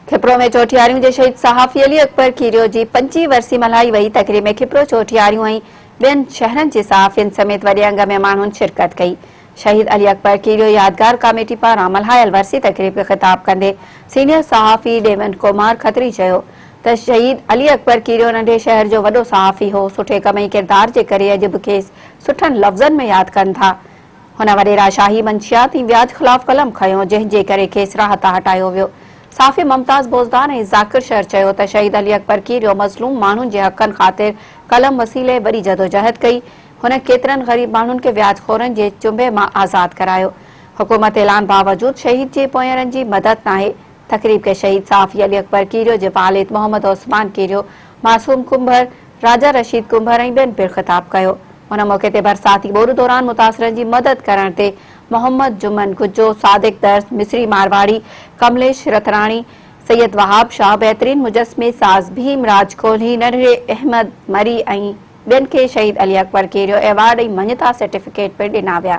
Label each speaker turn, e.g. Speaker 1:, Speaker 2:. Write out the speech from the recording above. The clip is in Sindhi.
Speaker 1: کپرو ۾ چوٽياريون جي شهيد صحافي علي اڪبر کيريو جي پنجين ورسي ملهائي وئي، تقريب ۾ کپرو، چوٽياريون ۽ ٻين شهرن جي صحافين سميت وڏي انگ ۾ ماڻهن شرڪت ڪئي. شهيد علي اڪبر کيريو يادگار ڪاميٽي پاران ملهايل ورسي تقريب کي خطاب ڪندي سينيئر صحافي ڏيون ڪمار کتري چيو ته شهيد علي اڪبر کيريو ننڍي شهر جو وڏو صحافي هو، سٺي ڪم ۽ ڪردار جي ڪري اڄ به کيس سٺن لفظن ۾ ياد ڪن ٿا. هن وڏيرا شاهي منشيات ۽ وياج خلاف قلم کنيو، جنهن جي ڪري کيس راهه تان هٽايو ويو. صحافي ممتاز بوزدار ۽ ذاڪر شر چيو ته شهيد علي اڪبر ڪيريو مظلوم ماڻهن جي حقن خاطر قلم وسيلي وڏي جدوجهد ڪئي. هن ڪيترن غريب ماڻهن کي وياج خورن جي چنبي مان آزاد ڪرايو. حڪومت اعلان باوجود شهيد جي پوئينرن جي مدد ناهي. تقريب کي شهيد صحافي علي اڪبر ڪيريو جي والد محمد عثمان ڪيريو، معصوم ڪنڀر، راجا رشيد ڪنڀر ۽ ٻين پڻ خطاب ڪيو. ان موقعي تي برساتي ٻوڏ دوران متاثرن جي مدد ڪرڻ تي محمد جمن گجو، صادق درس، مصري مارواڙي، ڪمليش رتراڻي، سيد وهاب شاهه، بهترين مجسمي ساز ڀيم راج ڪولهي، ننڍڙي احمد مري ۽ ٻين کي شهيد علي اڪبر ڪيريو ايوارڊ ۽ مڃتا سرٽيفڪيٽ پڻ ڏنا ويا.